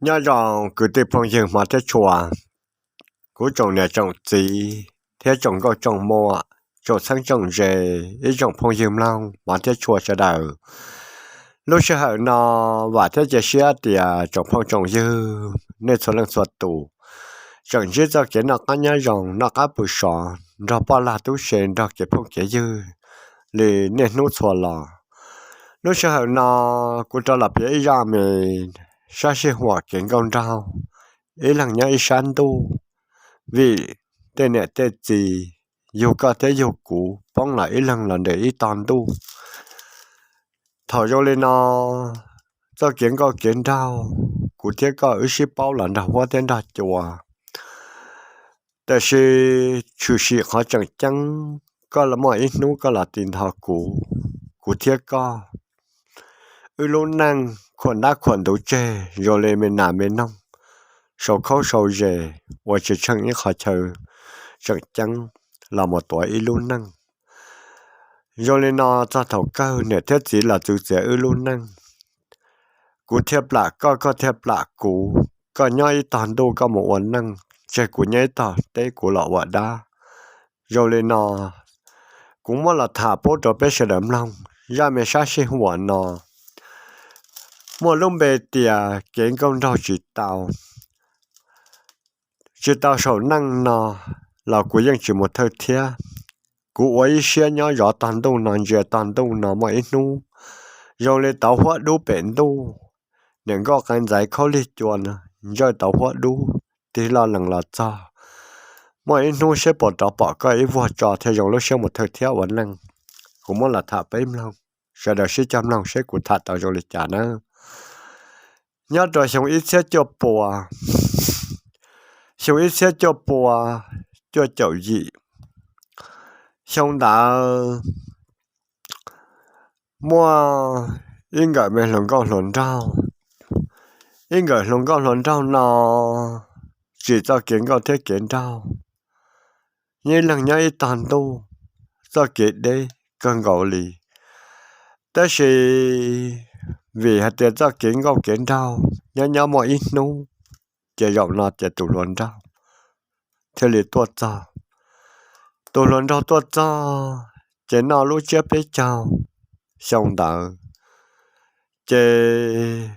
Nyob zoo kwv tij phooj ywg hmov thiab tshua, kuv tsoom niam tsoom txiv thiab tsoom nkauj tsoom muam, tsoom txheeb tsoom ze, ib tsoom phooj ywg mloog hmov thiab tshua sawv daws. Lub sij hawm no vam thiab cia siab tias tsoom phooj tsoom ywg nej txhua leej txhua tus tseem ntsib txoj kev noj qab nyob zoo, noj qab pw sov, nrog poj lag tub se, nrog kev phooj kev ywg li niaj hnub txhua los. Lub sij hawm no kuv rov los piav ib zaj me sab sij huam kev nkauj nraug, ib leeg nyob ib sab ntuj, vim tej niam tej txiv yug koj thiab yug kuv poob los ib leeg los nres ib tog ntuj. Thaum zoo li no, txoj kev nkauj kev nraug, kuv thiab koj wb sib paub los nrog huab thiab nrog cua. Tab sis tshwm sim qhov tseem ceeb, koj los muaj ib hnub koj los tiv nthos kuv, kuv thiab koj, wb lub neej khuam dab khuam ntuv tseg zoo li me nas me noog, sau khaub sau zes, ua tsis tsheej ib qho chaw tseem ceeb los mus tuav ib lub neej. Zoo li no txog thaum kawg niam thiab txiv los txwv txiav wb lub neej. Kuv thiaj plam koj, koj thiaj plam kuv, koj nyob ib tog ntuj koj mus ua neej, tseg kuv nyob ib tog teb kuv los ua dab. Zoo li no, kuv muab los tham pub rau peb sawv daws mloog zaj me sab sij huam no, muaj lub npe tias kev nkauj nraug tsis tau. Tsis tau saum neej no los kuv yeej tsis mus thawj thiab. Kuv ua ib siab nyob zov tog ntuj no, ntsia tog ntuj no muaj ib hnub zoo li tauv huab dub pem ntuj, niam nkauj qe ntxaiv khaub lig cua no ntsawj tauv huab dub tig loj lees los txog. Muaj ib hnub seb puas rov pom koj ib vuag tso thiaj zoo lub siab mus thawj thiab ua neej. Kuv muab los tham peb mloog, sawv daws sib cog mloog seb kuv tham tau zoo li cas nawb. Nyob rau xyoo ib txhiab cuaj pua, xyoo ib txhiab cuaj pua cuaj caum yim, xyoo ntawd muaj ib nkawm me hluas nkauj hluas nraug. Ib nkawm hluas nkauj hluas nraug no tsim txoj kev nkauj thiab kev nraug, nyob ib leeg nyob ib tog ntuj, txoj kev deb kawg nkaus li. Tab sis vim hais tias txoj kev nkauj kev nraug nyob nyob muaj ib hnub, ces zaum no ces tus hluas nraug thiaj li tuaj txog. Tus hluas nraug tuaj txog ces noj lub tsiab peb caug xyoo ntawd, ces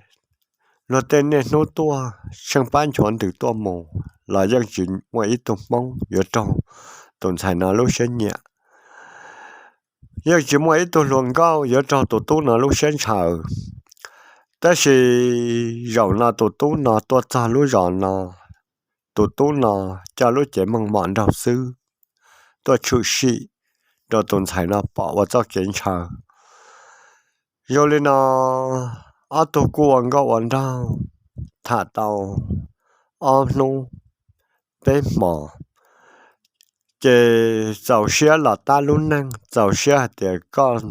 luag tej niaj hnub tuaj tsheej pab nchuav ntws tuaj mus los yeej tsis muaj ib tug hmoob yuav raug tus ntxhais no lub siab nyiam. Yeej tsis muaj ib tug hluas nkauj yuav raug tus tub no lub siab ntshaw. Tab sis zaum no tus tub no tuaj txog lub zos no, tus tub no coj lub cev meej mom nraug xwb tuaj tshwm sim rau tus ntxhais no pom ua txoj kev ntshaw. Zoo li no, ob tug kuj ua nkauj ua nraug tham tau ob hnub peb hmos, ces txaus siab los tab lub neej, txaus siab hais tias koj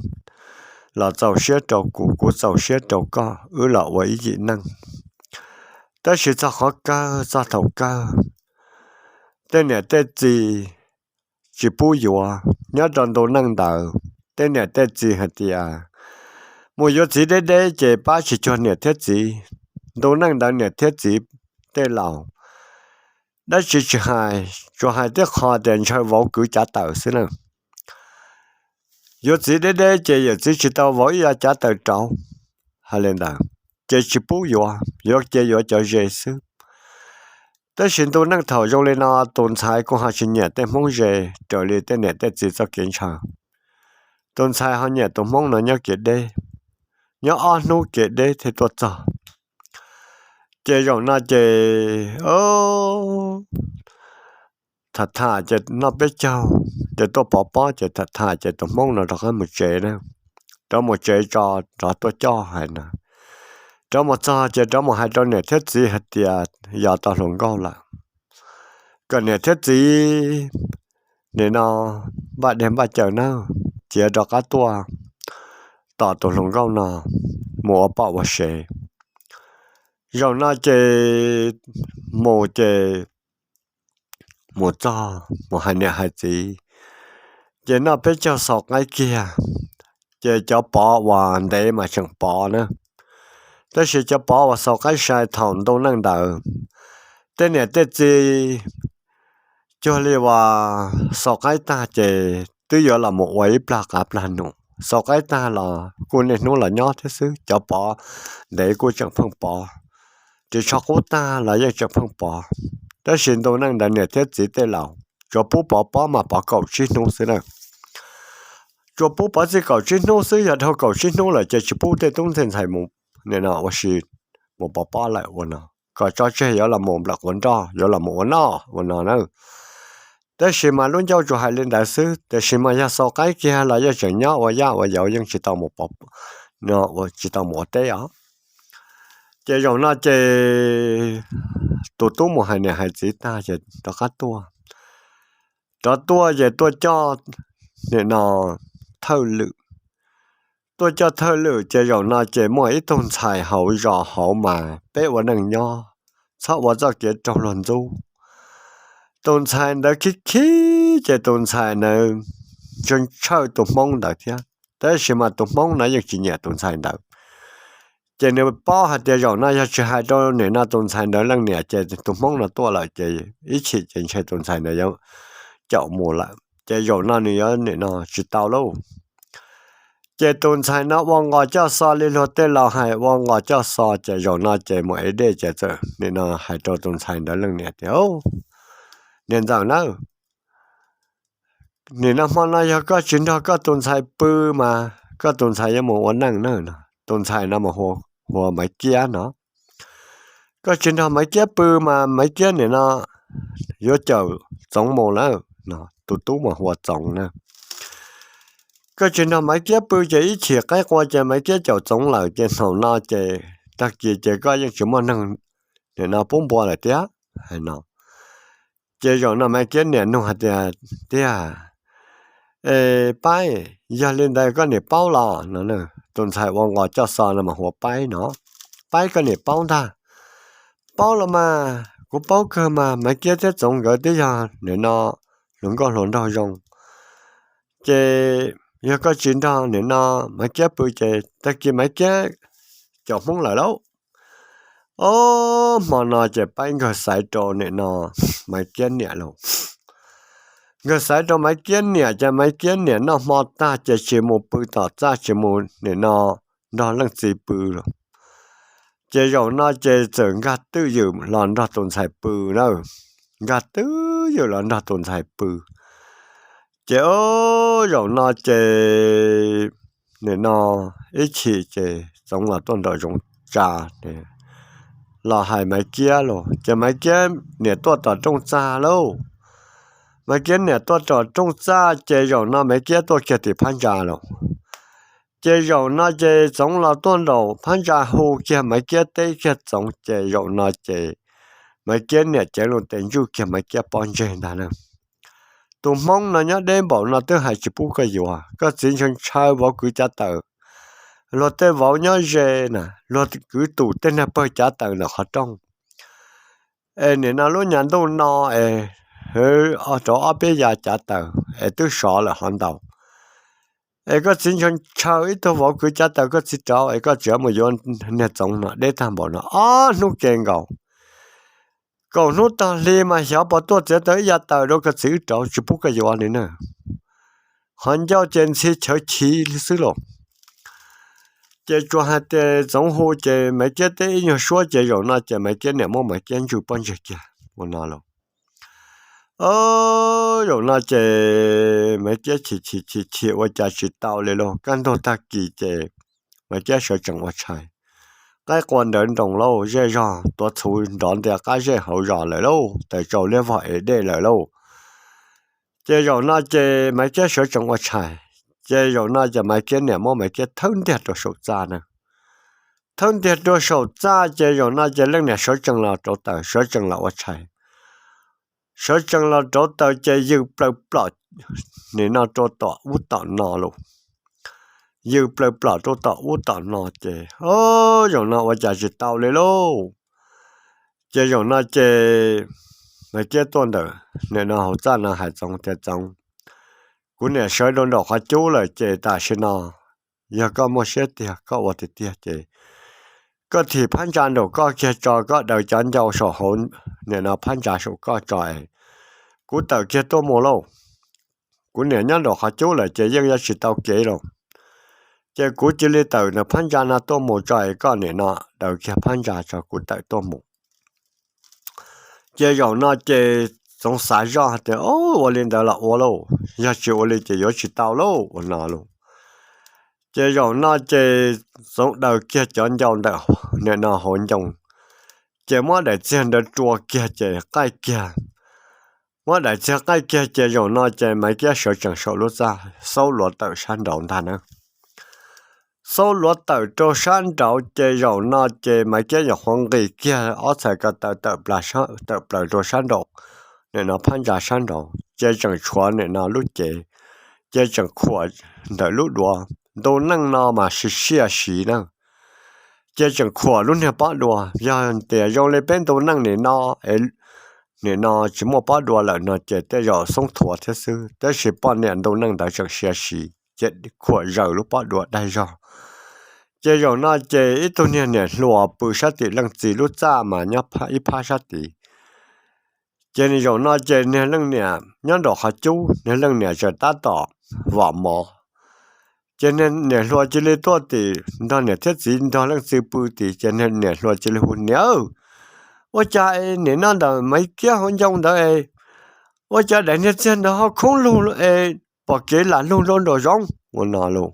los txaus siab rau kuv, kuv txaus siab rau koj, wb los ua ib yim neej. Tab sis txog qhov kawg, txog thaum kawg, tej niam tej txiv tsis pub yuav. Nyob rau ntu neej ntawd tej niam tej txiv hais tias mus yuav txiv deb deb ces pab tsis cuag niam thiab txiv. Ntu neej ntawd niam thiab txiv tej laus dab tsi tsis hais, tsuas hais tib qho tias ntshaw vauv kwv cav taws xwb na. Yuav txiv deb deb ces yawm txiv tsis tau vauv ib yav cav taws rauv, hais li ntawd, ces tsis pub yuav, yuav cia yuav cov ze xwb. Tab sis ntu neej thaum zoo li no tus ntxhais kuj ho tsis nyiam tej hmoob ze raws li tej niam tej txiv txoj kev ntshaw. Tus ntxhais ho nyiam tus hmoob no nyob kev deb, nyob ob hnub kev deb thiaj tuaj txog. Ces zaum no ces tham tham ces noj peb caug ces tuaj pov pob ces tham tham ces tus hmoob no rov qab mus tsev na. Rov mus tsev tso, rov tuaj coj hais no, rov mus txog ces rov mus hais rau niam thiab txiv hais tias yog tau hluas nkauj lawm, kom niam thiab txiv nim no npaj dej npaj cawv nawb, cia rov qab tuaj tom tus hluas nkauj no mus ua poj ua sev. Zaum no ces mus ces mus txog mus hais niam hais txiv, ces noj peb caug xaus qaib kiag, ces cov pov uas ntev mas tseem pov na, Tab sis cov Pov uas xaus qaib sai thaum ntu neej ntawd, tej niam tej txiv cuag li uas xaus qaib tag ces twb yuav los mus ua ib plag qav plag num, xaus qaib tag los kuj niaj hnub los nyob thiab xwb. Cov Pov ntev kuj tseem pheej pov, ris tsho qub tag los yeej tseem pheej pov. Tab sis ntu neej ntawd niam thiab txiv tej laus tsuas pub Pov pov mas pov kaum tsib hnub xwb na. Tsuas pub Pov txij kaum tsib hnub xwb, yog dhau kaum tsib hnub lawm ces tsis pub tej tub ntxhais mus, nim no ua si mus pov pob lawm ua no, kom tso tseg yuav los mus nplawm quav nroj, yuav los mus ua noj ua no na. Tab sis mas lub ncauj tsuas hais li ntawd xwb, tiam sis mas yog xaus qaib kiag los yeej tseem nyob ua yaj ua yauv, yeej tsis tau mus pov, tsis tau mus ua teb os. Ces zaum no ces tus tub mus hais niam hais txiv tag ces rov qab tuaj. Rov tuaj ces tuaj coj, nim no, thawj lwm. Tuaj coj thawj lwm ces zaum no ces muaj ib tug ntxhais hauv zos hauv mas peb ua neej nyob, txhob ua txoj kev raug luag ntxub. Tus ntxhais ntawd khib khib ces tus ntxhais ntawd ntshaw ntshaw tus hmoob ntawd thiab, tab sis mas tus hmoob no yeej tsis nyiam tus ntxhais ntawd. Ces nws paub hais tias zaum no yog tsis hais rau nim no tus ntxhais ntawd leej niam ces tus hmoob no tuaj lawm ces ib chim ces ntshe tus ntxhais ntawd yuav caum mus lawm ces zaum no nws yuav nim no tsis tau lauj. Ces tus ntxhais no ua nqos coj xo li luag tej laus hais, ua nqos coj xo ces zaum no ces mus ev dej ces txawm nim no hais rau tus ntxhais ntawd leej niam tias, Niam ntxawm na, nim no hmo no yog koj tsis nrog koj tus ntxhais pw mas koj tus ntxhais yuav mus ua neej na. Tus ntxhais no mas hu ua Maiv Kiab no. Koj tsis nrog Maiv Kiab pw mas Maiv Kiab nim no yuav caum Txoov mus lawm. Tus tub mas hu ua Txoov na. Koj tsis nrog Maiv Kiab pw ces ib chim qaib qua ces Maiv Kiab caum Txoov lawm ces thaum no ces tag kis ces koj yeej tsis muaj neeg nim no pub npua lawm tiag. Hais no ces zaum no Maiv Kiab niam nug hais tias, Tiag, e, Paib, yog li ntawd koj niam paub los? No tus ntxhais ua nqos coj xo no mas hu ua Paib no. Paib, koj niam paub ntag. Paub los mas, kuv paub kawg mas, Maiv Kiab thiab Txoov nkawd twb yog nim no hluas nkauj hluas nraug zoo. Ces yog koj tsis nrog nim no Maiv Kiab pw ces tag kis Maiv Kiab caum Hmoob lawm lauj. Ob hmo no ces Paib nkawg xaiv rau nim no Maiv Kiab niam lauj. Nkawg xaiv rau Maiv Kiab niam ces Maiv Kiab niam noj hmo tag ces tsis mus pw tom txaj, tsis mus nim no nrog leej txiv pw lawm. Ces zaum no ces txawm nkag twj ywm los nrog tus ntxhais pw na. Nkag twj ywm los nrog tus ntxhais pw. Ces zaum no ces nim no ib chim ces Txoov los tuaj nraum zoov tsa, los hais Maiv Kiab los ces Maiv Kiab niam tuaj tom rooj txaj lauj. Maiv Kiab niam tuaj tom rooj txaj ces zaum no Maiv Kiab tuaj kiag tim phab ntsa lawm. Ces zaum no ces Txoov los tuaj nraum phab ntsa hu kiag Maiv Kiab teb kiag Txoov ces zaum no ces Maiv Kiab niam ceev loo tes ntsuj kiag Maiv Kiab pob ntseg ntag na. Tus Hmoob no nyob deb npaum no twb hais tsis pub koj yuav, koj txiv ntshaw ntshaw vauv kwv cav tawm. Luag tej vauv nyob ze na, luag kwv tus tej nag pawg cav tawm ntawm qhov rooj. Es nim no lub nyas ntuj no es rau ob peb yav cav tawm es twb sov lawm hov ntau. Es koj txiv ntshaw ntshaw ib tug vauv kwv cav tawm koj txiv rauv es koj tseem mus yuav niag Txoov no deb tag npaum no ob hnub ke nkaus. Kaum hnub tog hli mas xyov puas tuaj txiav tau ib yav tawm rau koj txiv wb rauv, tsis pub koj yuav li na. Qhov ncauj ces ntxhi chawv chiv li xwb los. Ces tsuas hais tias Txoov hu ces Maiv Kiab teb ib nyuag suab ces zaum no ces Maiv Kiab niam muab Maiv Kiab ntswj pob ntseg kiag ua no los. Zaum no ces Maiv Kiab chim chim chim chim ua cas tsis tau li lauj. Kaj ntug tag kis ces Maiv Kiab sawv tsees ua tshais. Qaib qua nrawv nroos lauj, zej zog tuav txhuv nrov ntia qab zej hauv zos lawm lauj, taws tsau liab vog ev dej lawm lauj. Ces zaum no ces Maiv Kiab sawv tsees ua tshais. Ces zaum no ces Maiv Kiab niam muab Maiv Kiab thawb ntiag rau saum txaj na. Thawb ntiag rau saum txaj ces zaum no ces leej niam sawv tsees los rauv taws, sawv tsees los ua tshais. Sawv tsees los rauv taws ces yws plaws plom nim no rau tom ub tom no lauj. Yws plaws plom rau tom ub tom no ces, o, zaum no ua cas tsis tau li lauj. Ces zaum no ces Maiv Kiab tuaj ntawm nim no hauv txaj no hais Txoov tias, Txoov, kuv niam sawv rau nraum qhov cub lawm ces tam sim no yog koj muaj siab tiag koj ua tiag tiag ces koj thim phab ntsa nraum koj kiag tso, koj daws cov ncau saum hauv nim no phab ntsa saum koj tso es kuv tawm kiag tuaj mus lauj. Kuv niam nyob nraum qhov cub lawm ces yeej yuav tsis tau kev lauj. Ces kuv cia li tawm ntawm phab ntsa no tuaj mus tso es koj nim no daws kiag phab ntsa tso kuv tawm tuaj mus. Ces zaum no ces Txoov xav zoj tias, Ua li ntawd los ua lauj, yog tsis ua li ces yuav tsis tau lauj, ua no lauj. Ces zaum no ces Txoov daws kiag cov ncau ntawm nim no hauv ncoo, ces muab daim txiag ntawd rua kiag ces qaij kiag. Muab daim txiag qaij kiag ces zaum no ces Maiv Kiab sawv tsees saum lub txaj xaub luav tawm sab nraud ntag na. Xaub luav tawm rau sab nraud ces zaum no ces Maiv Kiab nyuam qhuav nqis kiag ob txhais ko taw tawm plaws rau sab nraum, nim no phab ntsa sab nraud ces tseem tshuav nim no lub cev, ces tseem khuam ntawm lub duav. Ntu neej no mas sis siab siv na, ces tseem khuam lub niag pob dua. Yog tias zoo li peb ntu neej nim no, nim no tsis muaj pob dua lawm no ces tej zaum xoob thuav thiab xwb, tab sis poj niam ntu neej ntawd tseem siav siv ces khuam zaws lub pob dua daig zog. Ces zaum no ces ib tug niag niam hluas pw sab tim leej txiv lub txaj mas nyob ib phab sab tid. Ces zaum no ces niag leej niam nyob nraum qhov cub, niag leej niam tseem tab tom vam mov. Ces niam hluas cia li tuaj tim nrog niam thiab txiv nrog leej txiv pw tim ces niam hluas cia li hu, Niam, ua cas nim no ntawm Maiv Kiab hauv ncoo ntawd ua cas daim niag txiag ntawd ho khoob lug es pom kev lam lug nraum zoov? Ua no lauj.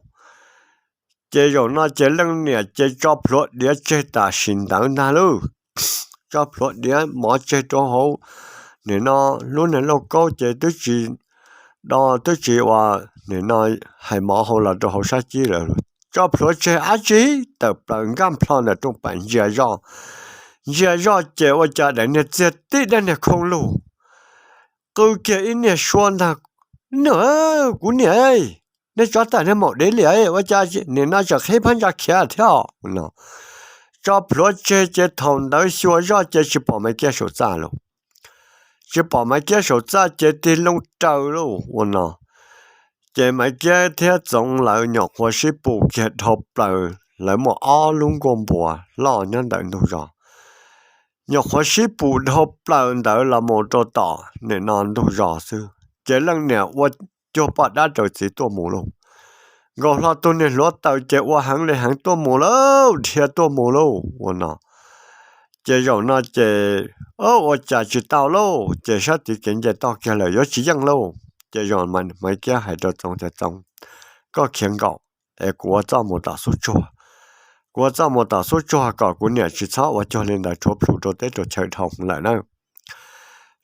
Ces zaum no ces leej niam ces tso plhuav diav tseg tam sim ntawd ntag lauj. Tso plhuav diav mov tseg rau hauv, nim no lub niag lauj kaub ces twb tsis do twb tsis ua, nim no hais mov hauv los rau hauv sab cib lawm. Tso plhuav tseg dab tsi tawm plaws nkaj nplho ntawm rooj pam ntsia zoj. Ntsia zoj ces ua cas daim niag txiag tib dab niag khoob lug qw kiag ib niag suab ntag, Niam, kuv niam, nej tso tawm niag maum dev liam ua cas nim no tseem qhib phab ntsa khiav thiab no. Tso plhuav tseg ces thaum ntawd xyuas zoj ces tsis pom Maiv Kiab saum txaj lauj. Tsis pom Maiv Kiab saum txaj ces tig loo raws lauj ua no. Ces Maiv Kiab thiab Txoov lawv nyuam qhuav sib pus kiag dhau plaws, lawv muaj ob lub nkuaj npua loj nyob ntawm ntug zos. Nyuam qhuav sib pus dhau plaws ntawd los mus rau tom nim no ntug zos xwb ces leej niam ua cuag poj dab raws txiv tuaj mus lauj. Nkaus hlo tus niag hluav taws ces ua heev li heev tuaj mus lauj, dhia tuaj mus lauj ua no. Ces zaum no ces ua cas tsis tau lauj, ces sab tid kev nce toj kiag lawm yuav tsis yeej lauj. Ces zaum Maiv Kiab hais rau Txoov tias, Txoov, koj khiav nkaum es kuv ua txoj mus tom xub tsuag. Kuv ua txoj mus tom xub tsuag kom kuv niam tsis txhob ua cuag li ntawd rhuav plhu rau teb rau chaw dhau lawm na.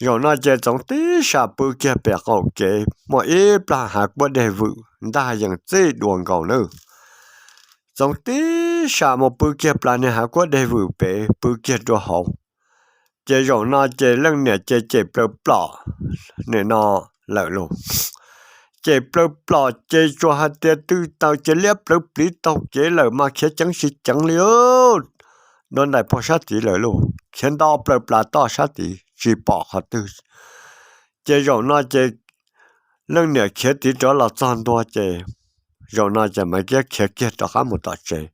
Zaum no ces Txoov tib sam pw kiag pem qaum kev muaj ib plag hav kuab deg vwm ntag yees txij dua nkaus nawb. Txoov tib sam mus pw kiag plas niag hav kuab deg vwm pem pw kiag rau hauv. Ces zaum no ces leej niam ces cem plaws plom nim no lawm lauj. Cem plaws plom ces tsuas hais tias tw taws ces liab plawv pliv taug kev lawm mas khiav ceev tsis ceev li. Dua ntais puag sab tid lawm lauj, khiav nto plaws plas toj sab tid tsis pom qhov twg. Ces zaum no ces leej niam khiav tiv rov los txog ntua ces zaum no ces Maiv Kiab khiav kiag rov qab mus tom tsev.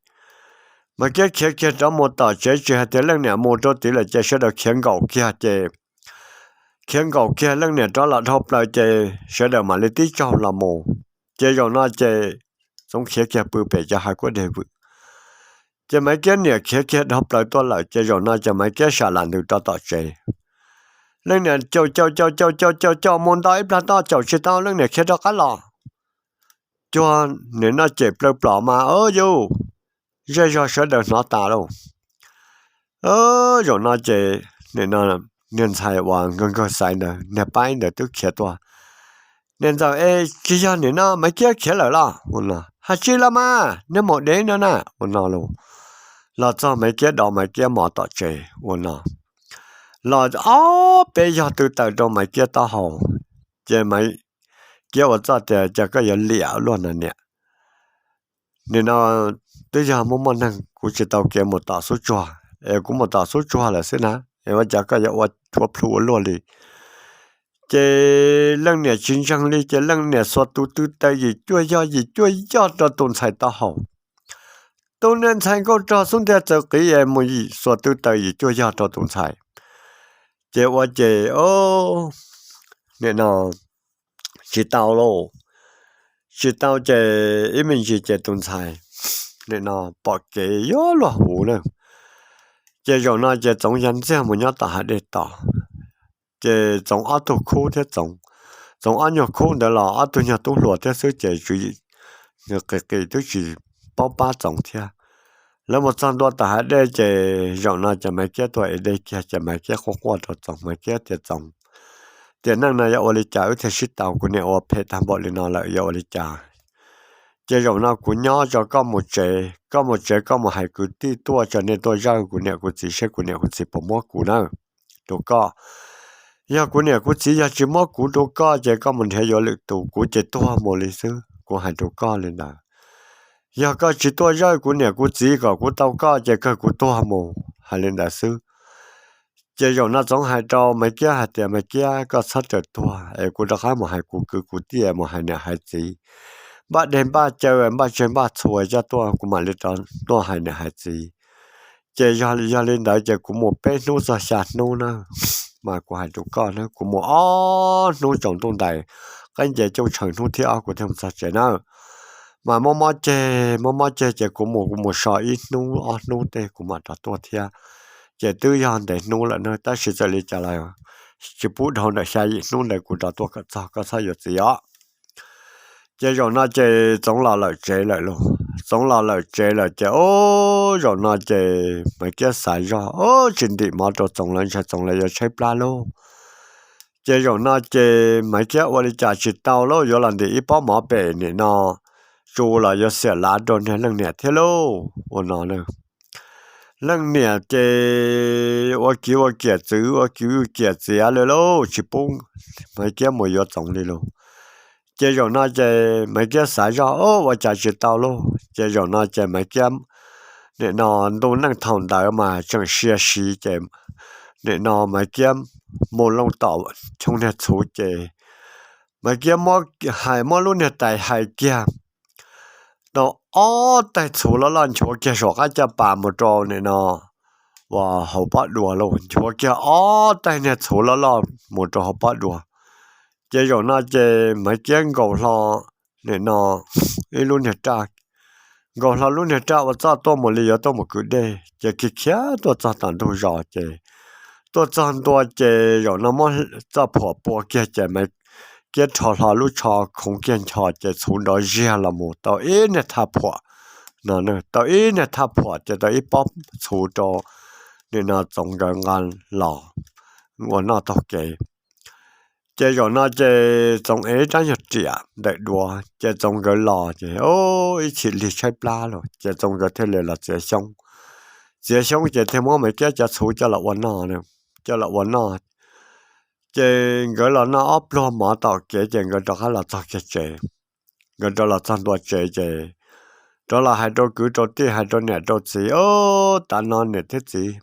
Maiv Kiab khiav kiag rov mus tom tsev tsis hais tias leej niam mus rau tid lawm ces sawv daws khiav nkaum kiag ces khiav nkaum kiag leej niam rov los dhau plaws ces sawv daws mam li tib tsaug los mus. Ces zaum no ces Txoov khiav kiag pw pem cov hav kuab deg vwm. Ces Maiv Kiab niam khiav kiag dhau plaws tuaj lawm ces zaum no ces Maiv Kiab sam lam ntws rau tom tsev. Leej niam caum caum caum caum caum caum caum mus nto ib plag toj caum tsis tau leej niam khiav rov qab los. Cuag nim no cem plaws plom mas o yus zej zog sawv daws hnov tas lauj. Zaum no ces nim no niag ntxhais uas nkawg nkawg xaiv ntawd niag paib ntawd twb khiav tuaj. Niag ntxawm es tsis yog nim no Maiv Kiab khiav lawm los? Ua no. Hais tsis los mas niag maum dev no na ua no lauj. Los txog Maiv Kiab dov Maiv Kiab mov tom tsev ua no. Los ob peb yog tw taws rau Maiv Kiab taub hau. Ces Maiv Kiab ua txuj tias, Cas koj yuav liam luaj no niam? Nim no twb yog muaj muaj neeg kuv tsis tau kev mus tom xub tsuag es kuv mus tom xub tsuag lawm xwb na, es ua cas koj yuav ua rhuav plhu ua luaj li? Ces leej niam tsis ntseeg li ces leej niam xuas tus tw taws yim cuaj yog yim cuaj yog rau tus ntxhais taub hau. Tus niag ntxhais nkauj rog xub ntiag txawv qiv es mus yim xuas tw taws yim cuaj yog rau tus ntxhais. Ces ua ces, o, nim no tsis tau lauj, tsis tau ces ib me ntsis ces tus ntxhais nim no pom kev yuav luag huv na. Ces zaum no ces Txoov ya ntxiag mus nyob tom hav dej tos. Ces Txoov ob tug khub thiab Txoov, Txoov ob nyuag khub ntawd los ob tug nyuag tub hluas thiab xwb ces tsw qis qis twb tsis paub pab Txoov thiab. Lawv mus txog ntua tom hav dej ces zaum no ces Maiv Kiab tuaj ev dej kiag ces Maiv Kiab quaj quaj rau Txoov, Maiv Kiab tias, Txoov, tiam neej no yuav ua li cas wb thiaj sib tau? Kuv niam ua phem tag npaum li no lawm yuav ua li cas? Ces zaum no kuv nyob tso, koj mus tsev, koj mus tsev koj mus hais kwv tij tuaj tso, nej tuaj zawj kuv niam kuv txiv seb kuv niam kuv txiv puas muab kuv nawb, rau koj. Yog kuv niam kuv txiv yog tsis muab kuv rau koj ces koj mus nrhiav yuav lwm tus, kuv ces tuag mus li xwb, kuv hais rau koj li ntawd. Yog koj tsis tuaj zawj kuv niam kuv txiv kom kuv tau koj ces kawg kuv tuag mus, hais li ntawd xwb. Ces zaum no Txoov hais rau Maiv Kiab hais tias, Maiv Kiab, koj txhob rawm tuag es kuv rov qab mus hais kuv kwv kuv tij, mus hais niam hais txiv, npaj dej npaj cawv npaj tseg npaj txhua coj tuaj, kuv mam li rov tuaj hais niam hais txiv. Ces yog li ntawd ces kuv mus peb hnub txog xya hnub na, mas kuv hais rau koj na, kuv mus ob hnub tsaus ntuj ntais, qaib nce cooj tshaws hnub thib ob kuv thiaj mus txog tsev na. Mas mob mob ceg mob mob ceg ces kuv mus, kuv mus so ib hnub ob hnub tej kuv mam rov tuaj thiab. Ces twb yog ntev hnub lawm na, tab sis txawm li cas los tsis pub dhau ntawm xya yim hnub ntawd kuv rov tuaj kom txog, koj txhob yuav txiv os. Ces zaum no ces Txoov los lawm tsev lawm lauj. Txoov los lawm tsev lawm ces, o, zaum no ces Maiv Kiab xav zog, o, tsis ntim mov rau Txoov lawm, ntshe Txoov lawv yuav tshaib plab lauj. Ces zaum no ces Maiv Kiab ua li cas tsis tau lauj, yuav los ntim ib pob mov pem nim no tsu los yuav xiam lav rau niag leej niam thiab lauj. Ua no leej niam ces ua kiv ua kiam txwv ua kiv ua kiam txiav li lauj, tsis pub Maiv Kiab mus yuav Txoov li lauj. Ces zaum no ces Maiv Kiab xav zog, o, ua cas tsis tau lauj. Ces zaum no ces Maiv Kiab nim no ntuj neej thaum ntawd mas tseem sia siv ces nim no Maiv Kiab mus loo tom choo niag txhuv ces Maiv Kiab muab hais, muab lub niag tais hais kiag tau ob taig txhuv loj loj nchuav kiag saum qab caj pas mus rau nim no uas hauv pob dua lauj, nchuav kiag ob taig niag txhuv loj loj mus rau hauv pob dua. Ces zaum no ces Maiv Kiab nkaus hlo nim no ib lub niag raj, nkaus hlo lub niag raj ua txoj tuaj mus li yuav tuaj mus kwv dej ces khiav khiav tuaj txog tom ntug zos ces tuaj txog ntua ces zaum no muab txoj phuam pua kiag ces Maiv Kiab rho hlo lub tsho khoov kiag ncho ces txhuv nrov ziag los mus tau ib niag thaj phuam no, tau ib niag thaj phuam ces tau ib pob txhuv rau nim no Txoov nkawd nqa los ua noj taug kev. Ces zaum no ces Txoov ev rab nyuag riam ntawm duav ces Txoov nkawd los ces ib chim lig tshaib plab lawm ces Txoov nkawd thiaj li los txiav xyoob. Txiav xyoob ces thiaj muab Maiv Kiab cov txhuv coj los ua noj, coj los ua noj. Ces nkawd los noj ob pluag mov tom kev ces nkawd rov qab los txog kiag tsev. Nkawd rov los txog ntua tsev ces rov los hais rau kwv rau tij, hais rau niam rau txiv, o, tav no niam thiab txiv,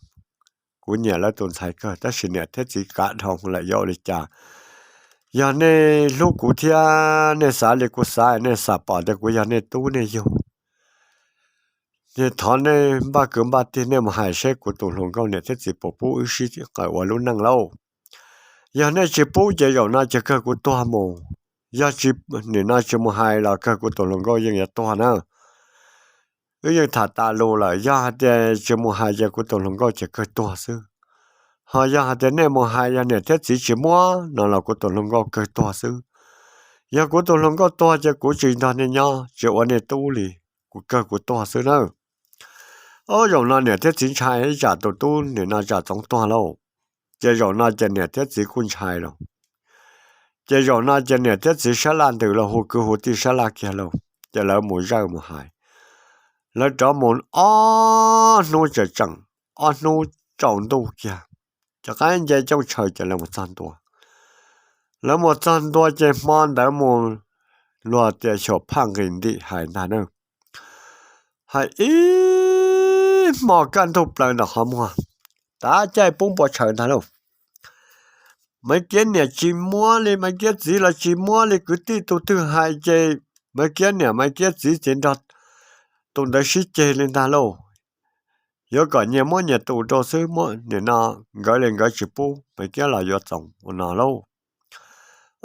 kuv nyiam lawv tus ntxhais kawg tab sis niam thiab txiv kav dhau lawm yuav ua li cas? Yog nej hlub kuv thiab nej xav li kuv xav, nej xam pom tias kuv yog nej tub nej yug, thov nej npaj kwv npaj tij nej mus hais seb kuv tus hluas nkauj niam thiab txiv puas pub wb sib qawm ua lub neej lauj. Yog nej tsis pub ces zaum no ces kawg kuv tuag mus. Yog tsis, nim no tsis mus hais los kawg kuv tus hluas nkauj yeej yuav tuag na. Wb yeej tham tas lus lawm, yog hais tias tsis mus hais ces kuv tus hluas nkauj ces kawg tuag xwb. Ho yog hais tias nej mus hais yog niam thiab txiv tsis muab no los kuv tus hluas nkauj kawg tuag xwb. Yog kuv tus hluas nkauj tuag ces kuv tsis nrog nej nyob tsis ua nej tub li, kuv kawg kuv tuag xwb nawb. Ob zaum no niam thiab txiv ntshai ib tsam tus tub nim no tsam Txoov tuag lauj. Ces zaum no ces niam thiab txiv kuj ntshai lauj. Ces zaum no ces niam thiab txiv sab laj ntws los hu kwv hu tij sab laj kiag lauj, ces lawv mus zawj mus hais. Lawv rov mus ob hnub tseem tseem, ob hnub tsaus ntuj kiag, ces qaib nce cooj tshaws ces lawv mus txog ntua. Lawv mus txog ntua ces hmo ntawd mus luag tias xyuam phaj nqis ntim hais ntag na. Hais ib hmo kaj ntug plaws ntawm qhov muag, tav caij poob pua tshaws ntag lauj. Maiv Kiab niam tsis muab li, Maiv Kiab txiv los tsis muab li, kwv tij tus twg hais ces Maiv Kiab niam Maiv Kiab txiv ces nrog tus ntawd sib ceg li ntag lauj. Yuav kom nyias muab nyias tus rau xwb, nim no nkawd li nkawd tsis pub, Maiv Kiab los yuav Txoov ua no lauj.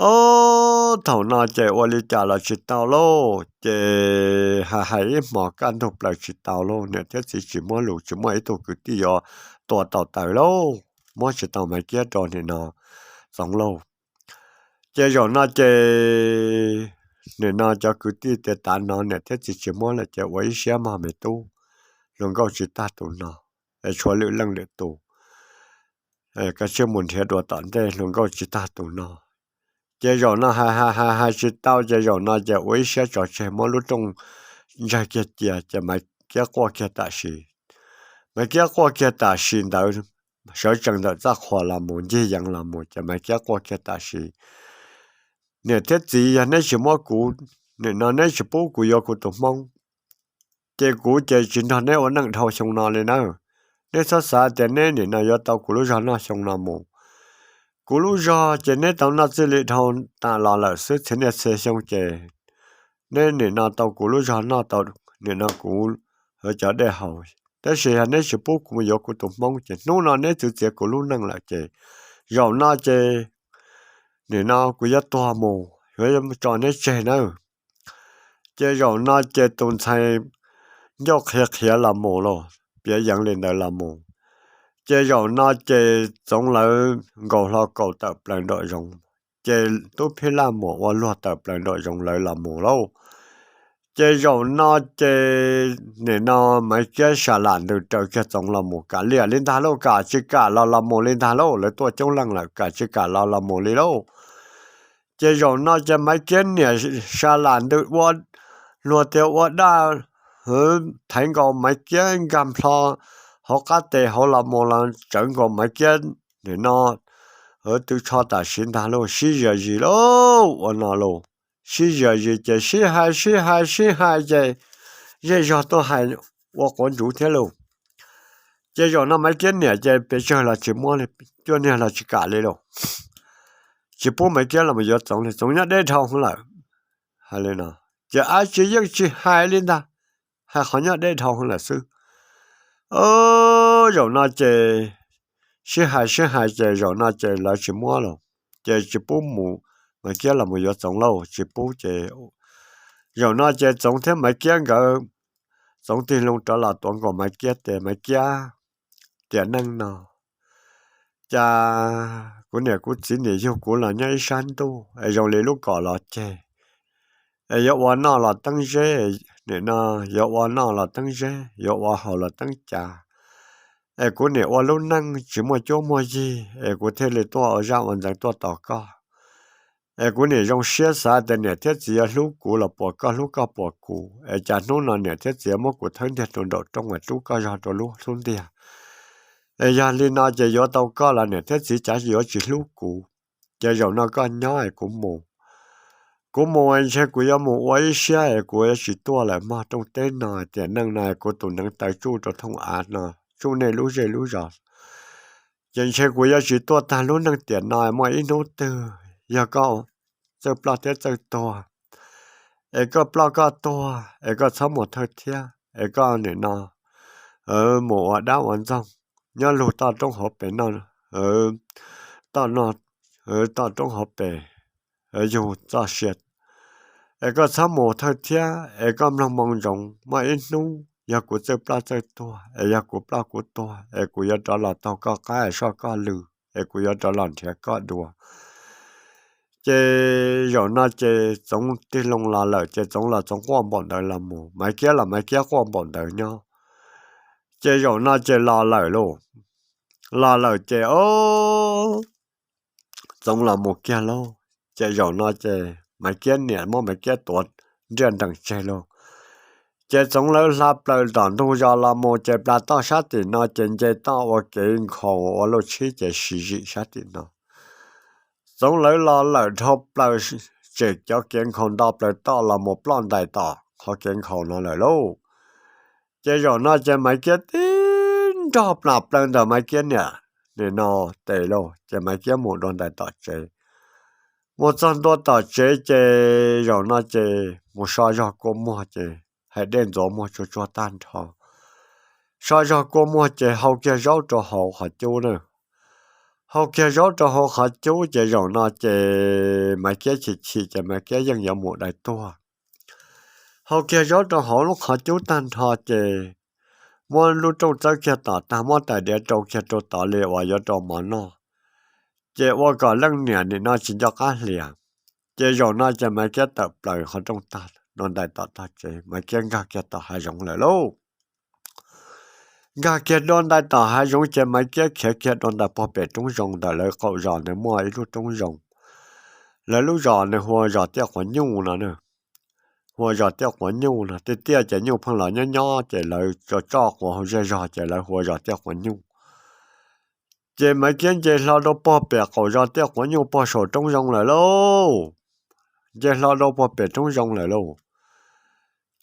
Ob, thaum no ces ua li cas los tsis tau lauj, ces hais hais ib hmos kaj ntug plaws tsis tau lauj, niam thiab txiv tsis muab lus, tsis muaj ib tug kwv tij yuav tua tau taws lauj, muab tsis tau Maiv Kiab rau nim no Txoov lauj. Ces zaum no ces nim no cov kwv tij tias tav no niam thiab txiv tsis muab lawm ces ua ib siab mog me tub, hluas nkauj tsis tag tus no, tshuav lwm leej lwm tus, koj cia mus nrhiav dua tom ntej, hluas nkauj tsis tag tus no. Ces zaum no hais hais hais hais tsis tau ces zaum no ces ua ib siab tso tseg, muab lub rooj ntsag kiag cia ces Maiv Kiab quaj kiag tam sim. Maiv Kiab quaj kiag tam sim ntawd, sawv tsees ntawm txaj qhua los mus ncig yees los mus ces Maiv Kiab quaj kiag tam sim. Niam thiab txiv, yog neb tsis muab kuv, nim no neb tsis pub kuv yuav kuv tus hmoob, ces kuv ces tsis nrog neb ua neej dhau xyoo no li nawb. Neb txhob xav tias neb nim no yuav tau kuv lub zog noj xyoo no mus. Kuv lub zog ces neb tau noj txij li dhau tas los lawm xwb, txhia niaj txhia xyoo ces neb nim no tau kuv lub zog noj tau, nim no kuv yuav cov dej haus. Tab sis yog neb tsis pub kuv mus yuav kuv tus hmoob ces hnub no neb txwv txiav kuv lub neej lawm ces zaum no ces nim no kuv yuav tuag mus, yuav tso neb tseg nawb. Ces zaum no ces tus ntxhais ncauj qhia qhia los mus los piav yeev li ntawd los mus. Ces zaum no ces Txoov lawv nkaus hlo kaum tawm plaws nraum zoov, ces tub Phij Laj Muas ua luag tawm plaws nraum zoov lawv los mus lauj. Ces zaum no ces nim no Maiv Kiab sa lam ntws raws kiag Txoov los mus, kam liam li ntag lauj, kam tsis kam los los mus li ntag lauj, lawv tuaj coob leej lawm, kam tsis kam los los mus li lauj. Ces zaum no ces Maiv Kiab niam sa lam ntws ua luag tias ua daj, hwv, thaiv nkaus Maiv Kiab nkag nplho hauv qab tes hauv los mus los tsawv nkaus Maiv Kiab nim no, hwv, tw tsho tam sim ntag lauj, sib zis zis lauj, ua no lauj. Sib zis zis ces sib hais sib hais sib hais ces zej zog tuaj hais ua quav ntsuv thiab lauj. Ces zaum no Maiv Kiab niam ces pes tsawg los tsis muab li, cuaj niag los tsis kam li lauj. Tsis pub Maiv Kiab los mus yuav Txoov li, Txoov nyob deb dhau hwv lawm. Hais li no, ces ab tsi yeej tsis hais li ntag, hais qhov nyob deb dhau hwv lawm xwb. Zaum no ces sib hais sib hais ces zaum no ces lawv tsis muab los, ces tsis pub mus, Maiv Kiab los mus yuav Txoov lauj, tsis pub ces zaum no ces Txoov thiab Maiv Kiab nkawd, Txoov tig loo rov los tuav nkaus Maiv Kiab tes, Maiv Kiab, tiam neej no cas kuv niam kuv txiv nim yug kuv los nyob ib sab ntuj es zoo li lub kom los ceg, es yuav ua noj los teeb zeb, nim no yuav ua noj los teeb zeb, yuav ua haus los teeb cav, es kuv nim ua lub neej tsis muaj cuab muaj yig es kuv thiaj li tuaj ua zaj ua ntxeev tuaj tos koj. Es kuv nim zoo siab xav tias niam thiab txiv yuav hlub kuv los puas koj hlub koj puas kuv, es cas hnub no niam thiab txiv muab kuv thawb ntiag rau nraum rooj es rub koj zog rau lub xub ntiag. Es yog li no ces yuav tau koj los niam thiab txiv cav yuav tsis hlub kuv. Ces zaum no koj nyob es kuv mus. Kuv mus es ntshe kuv yuav mus ua ib siab es kuv yuav tsis tuaj lawm mog. Rooj teb no tiam neej no kuv tus neev taw tsuj rau thooj av no, tsuj nej lub zej lub zos. Ces ntshe kuv yuav tsis tuaj tag lub neej tiam no, muaj ib hnub twg yog koj txawj ploj thiab txawj tuag, es koj ploj koj tuag es koj txhob mus thawj thiab, es koj nim no mus ua dab ua ntxoog nyob lug toj roob hauv pes no, toj no, toj roob hauv pes yug txoj sia. Es koj txhob mus thawj thiab, es koj mloog moo ntsoov, muaj ib hnub yog kuv txawj ploj txawj tuag, es yog kuv ploj kuv tuag, es kuv yuav rov los taug koj qab es soj koj lw, es kuv yuav rov los nrhiav koj dua. Ces zaum no ces Txoov tig loo los lawm, ces Txoov los Txoov quaj npaum ntawd los mus, Maiv Kiab los Maiv Kiab quaj npaum ntawd nyob. Ces zaum no ces los lawm lauj, los lawm ces o Txoov los mus kiag lauj. Ces zaum no ces Maiv Kiab niam muab Maiv Kiab tuav nriaj nrees tseg lauj. Ces Txoov lawv hla plaws tom ntug zos los mus ces plas toj sab tim no ces nce toj ua kev nkhaus ua luj tshib ces siv zim sab tim no. Txoov lawv los lawm dhau plaws, tsem cov kev nkhaus nto plaws toj los mus ploj ntais tom qhov kev nkhaus no lawm lauj. Ces zaum no ces Maiv Kiab tib nrog plas plaws ntawm Maiv Kiab niam nim no tes lauj, ces Maiv Kiab mus dua ntais tom tsev. Mus txog ntua tom tsev ces zaum no ces mus so zog kua muag ces hais dej ntxuav muag tsuag tsuag tag nrho. So zog kua muag ces hau kiag zaub rau hauv qhov cub na. Hau kiag zaub rau hauv qhov cub ces zaum no ces Maiv Kiab chim chim ces Maiv Kiab yeej yuav mus dai tuag. Hau kiag zaub rau hauv lub qhov cub tag nrho ces muab lub rooj txawb kiag tom tag, muab tais diav rau kiag rau tod li uas yuav rau mov noj, ces ua kom leej niam nim no tsis nco qab hlias. Ces zaum no ces Maiv Kiab tawm plaws qhov rooj tag, dua ntais tom tog tsev, Maiv Kiab nkag kiag tom hav zoov lawm lauj. Nkag kiag dua ntais tom hav zoov ces Maiv Kiab khiav kiag dua ntais puag pem roob zoov ntawm lawv qaum zos ntawd muaj ib lub roob zoov. Lawv lub zos nws hu ua zos Tiaj Quav Nyuj no na. Hu ua zos Tiaj Quav Nyuj no, tiaj tiaj ces nyuj pheej los nyob nyob ces lawv tso tsoj quav hauv zej zog ces lawv hu ua zos Tiaj Quav Nyuj. Ces Maiv Kiab nce hlo rau puag pem qaum zos Tiaj Quav Nyuj puag saum roob zoov lawm lauj. Nce hlo rau puag pem roob zoov lawm lauj.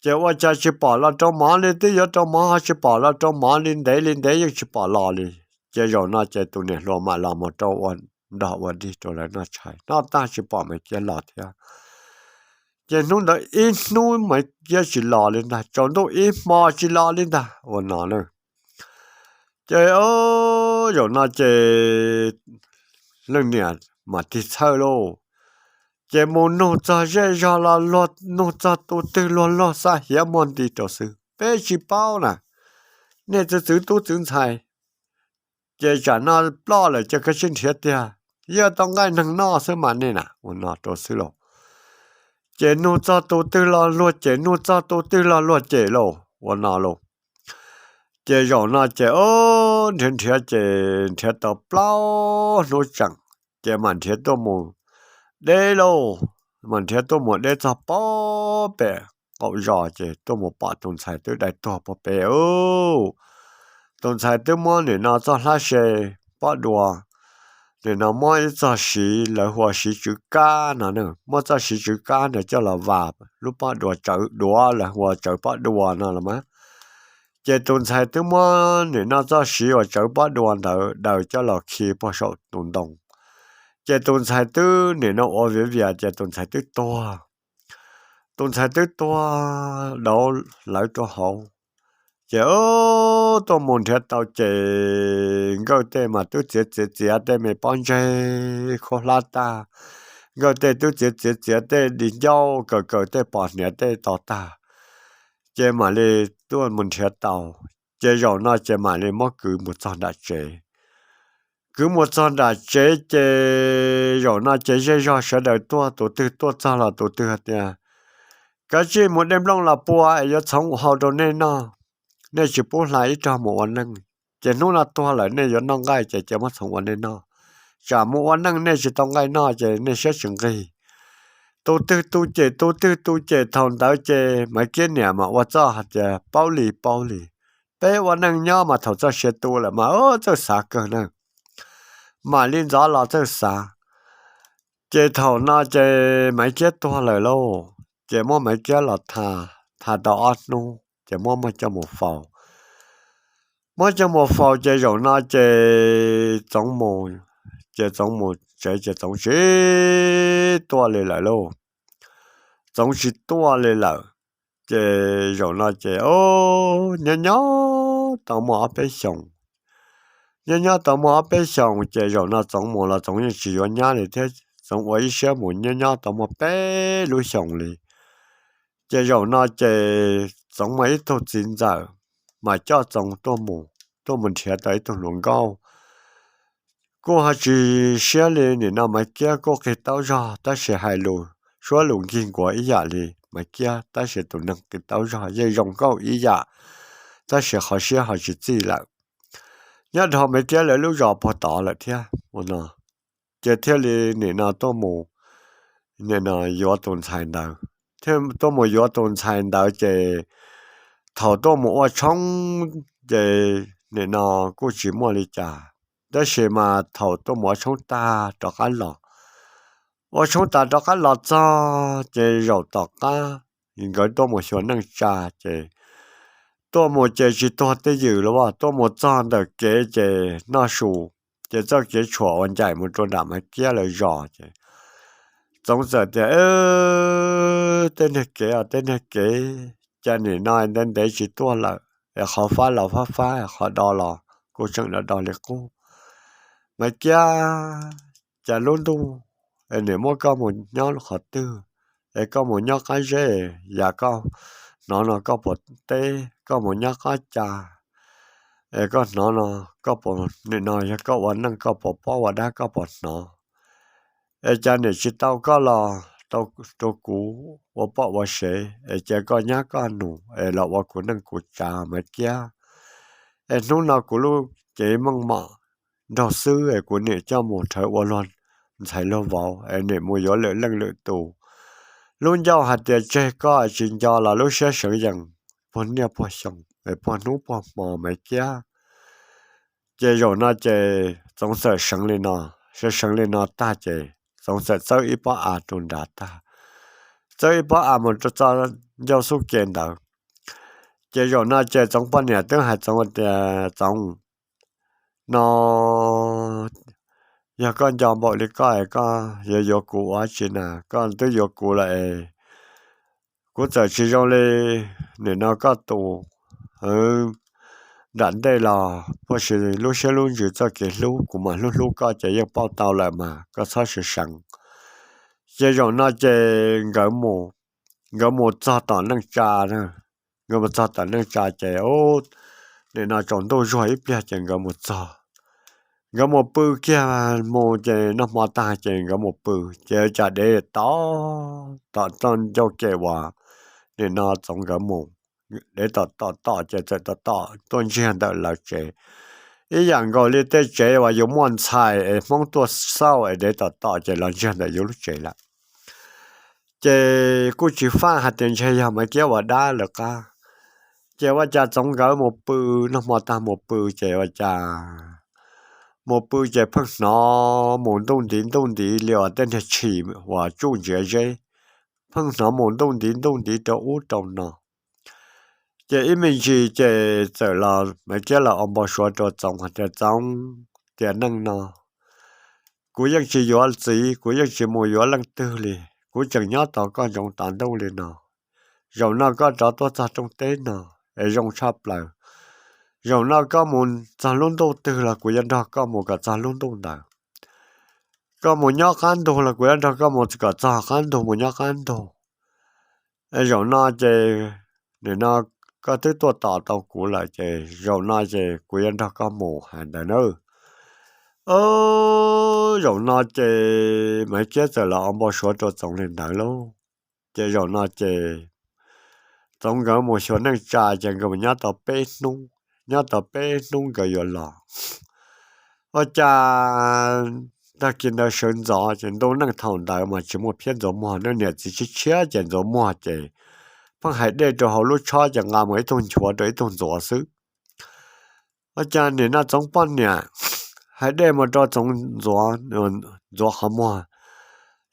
Ces ua cas tsis pom los rau mov li, twb yuav rau mov ho tsis pom los rau mov li, ntev li ntev yeej tsis pom los li. Ces zaum no ces tus niam hluas mam los mus rau ua nrog ua dig rau lawv noj tshais, noj tag tsis pom Maiv Kiab los thiab. Ces hnub ntawd ib hnub Maiv Kiab tsis los li ntag, tsaus ntuj ib hmo tsis los li ntag ua no na. Ces zaum no ces leej niam mam tig txhawj lauj. Ces mus nug txog zej zog los luag nug txog tus twg luag luag xav hiav muag nti rau xwb, peb tsis paub na, nej txwv txwv tub txwv ntxhais. Ces tsam no ploj lawm ces kav tsij nrhiav tiag, yog tau nqaij neeg noj xwb mas nej na ua no rau xwb lauj. Ces nug txog tus twg los luag cem, nug txog tus twg los luag cem lauj ua no lauj. Ces zaum no ces nrhiav nrhiav ces nrhiav tau plaub hnub tseem, ces mam nrhiav tuaj mus deb lauj. Mam nrhiav tuaj mus deb txog puag pem qaum zos ces tuaj mus pom tus ntxhais twb dai tuag puag pem ub. Tus ntxhais twb muab nim no txoj hlab se pob dua, nim no muab ib txoj siv lawv hu ua siv tswv kab no, muab txoj siv tswv kab ntawd coj los vas lub pob dua, tsawv duav lawv hu ua tsawv pob dua no los mas. Ces tus ntxhais twb muab nim no txoj siv uas tsawv pob dua ntawd daws coj los khi puag saum tus ntoo. Ces tus ntxhais twb nim no ua viav vias ces tus ntxhais twb tuag. Tus ntxhais twb tuag dauv lawv rau hauv. Ces tuaj mus nrhiav tau ces nkawj tej mas twb txiav txiav txiav tej me pob ntseg khaub hlab tag, nkawj tej twb txiav txiav txiav tej di ncauj kaws kaws tej pos hniav tej to tag. Ces mam li tuaj mus nrhiav tau, ces zaum no ces mam li muab kwv mus txog nram tsev. Kwv mus txog nram tsev ces zaum no ces zej zog sawv daws tuaj, tus twg tuaj txog los tus twg hais tias, kav tsij mus de nplooj los pua es yuav txhoov hau rau nej noj. Nej tsis pub hla ib rog mus ua neej, ces hnub no tuag lawm nej yuav noj nqaij ces cia muab txhoov ua nej noj. Tsam mus ua neej nej tsis tau nqaij noj ces nej siab tsis nqig. Tus twg tu cem tus twg tu cem, thaum ntawd ces Maiv Kiab niam mas ua txuj hais tias paub li paub li. Peb ua neej nyob mas thaum txoj sia tu lawm mas txawj xav kawg na, mam li ntxov los txawj xav. Ces thaum no ces Maiv Kiab tuag lawm lauj, ces muab Maiv Kiab los tha, tha tau ob hnub ces muab muab coj mus faus. Muab coj mus faus ces zaum no ces Txoov mus, ces Txoov mus tsev ces Txoov tsis tuaj li lawm lauj. Txoov tsis tuaj li lawm. Ces zaum no ces nyob nyob tau muaj ob peb xyoos. Nyob nyob tau muaj ob peb xyoos ces zaum no Txoov mus los Txoov yeej tsis yuav nyab li thiab, Txoov ua ib siab mus nyob nyob tau muaj peb lub xyoos li. Ces zaum no ces Txoov muaj ib tug txiv ntxawm mas coj Txoov tuaj mus, tuaj mus nrhiav tau ib tug hluas nkauj. Kuj ho tsis siab li, nim no Maiv Kiab kuj qig taub zog tab sis hais lus suab lus nkig nkuav ib yam li Maiv Kiab, tab sis tus neeg qig taub zog yeej zoo nkauj ib yam, tab sis qhov siab ho tsis txij lawm. Nyob dhau Maiv Kiab lawv lub zos puag tod lawm thiab ua no, ces thiaj li nim no tuaj mus, nim no yuav tus ntxhais ntawd, tuaj mus yuav tus ntxhais ntawd ces thaum tuaj mus ua tshoob ces nim no kuj tsis muaj li cas, tab sis mas thaum tuaj mus ua tshoob tag rov qab los, ua tshoob tas rov qab los txog ces zaum tom qab nkawd tuaj mus xyuas neej tsa ces tuaj mus ces tsis tuag twj ywm li as, tuaj mus txog ntawm kev ces noj su, ces txoj kev tshuam uas ncaim mus rau nram Maiv Kiab lawv zos ces Txoov txawm tias, tej niag kev os, tej niag kev, cas nim no ntev ntev tsis tuaj lawm es qhov fab los fab fab, qhov do los kuj tseem do do li qub. Maiv Kiab, cas lub ntuj es nim muab koj mus nyob qhov twg, es koj mus nyob qab zeb, yam koj hnov no koj puas teb, koj mus nyob qab ca, es koj hnov no koj puas, nim no yog koj ua neej koj puas paub ua dab koj puas hnov, es cas nim tsis tau koj los tau rau kuv ua poj ua sev, es cia koj nyab koj nus es los ua kuv neej kuv tsav Maiv Kiab. Es hnub no kuv lub cev meej mom nraug xwb es kuv nim coj mus rhawv ua luag ntxhais luag vauv es nim mus yuav lwm leej lwm tus. Lub ncauj hais tias tseg koj tsis nco los lub siab seev yees puag niaj puag xyoo, puag hnub puag hmo Maiv Kiab. Ces zaum no ces Txoov txawm seev li no, seev seev li no tag ces Txoov txawm txawb ib pob av rau nrad tag, txawb ib pob av mus rau txoj ncauj xub ke ntawd. Ces zaum no ces Txoov poj niam twb hais Txoov tias, Txoov, no yog koj nco npaum li koj es koj yuav yuav kuv ua tsi na? Koj twb yuav kuv lawm es kuv txawm tsis zoo li nim no koj tus nram ntej los puag si lub siab lub ntsws txoj kev hlub, kuv mas hlub hlub koj ces yeej paub tau lawm mas koj txhob seev seev. Ces zaum no ces nkawd mus, nkawd mus txog tom neej tsa, nkawd mus txog tom neej tsa ces nim no tsaus ntuj zuag ib pliag ces nkawd mus txog, nkawd mus pw kiag mus ces noj hmo tag ces nkawd mus pw ces cas dev tom tom txoj ncauj ke uas nim no Txoov nkawd mus, dev tom tom tom ces txawm tom tom tuaj ntsiag ntawm lawv tsev. Ib yam nkaus li tej tsev uas yus muaj ntxhais es Hmoob tuaj xauj es dev tom tom ces los ntsiag ntawm yus lub tsev lawm. Ces kuj tsis faj hais tias ntshe yog Maiv Kiab ua dab lawv qab. Ces ua cas Txoov nkawd mus pw, noj hmo tag mus pw ces ua cas mus pw ces pheej hnov mus ntuj ntiv ntuj ntiv li uas tej niag tshis uas tsuj ntsiav zeb, pheej hnov mus ntuj ntiv ntuj ntiv rau ub rau no. Ces ib me ntsis ces txawm los Maiv Kiab los ua npau suav rau Txoov hais tias, Txoov, tiam neej no kuv yeej tsis yuav txiv, kuv yeej tsis mus yuav leej twg li, kuv tseem nyob tos koj ntsoov tas ntuj li no. Zaum no koj rov tuaj txog rooj teb no es zoo tshaj plaws. Zaum no koj mus txog lub ntuj twg los kuv yuav nrog koj mus kom txog lub ntuj ntawd. Koj mus nyob qab ntug los kuv yuav nrog koj mus kom txog qab ntug mus nyob qab ntug. Zaum no ces nim no koj twb tuaj tos tau kuv lawm ces zaum no ces kuv yuav nrog koj mus hais ntawd na. Zaum no ces Maiv Kiab txawm los ua npau suav rau Txoov li ntawd lauj. Ces zaum no ces Txoov nkawd mus xyuas neej tsa ces nkawd mus nyob tau peb hnub, nyob tau peb hnub nkawd yuav los. Ua cas tag kis ntawd sawv ntxov ces ntu neej thaum ntawd mas tsis muaj phiab ntxuav muag, niam txiv tshiab tshiab ces ntxuav muag ces pheej hais dej rau hauv lub tshob ces nqa mus ib tug nchuav rau ib tug ntxuav xwb. Ua cas nim no Txoov poj niam hais dej mus rau Txoov ntxuav, ntxuav qhov muag,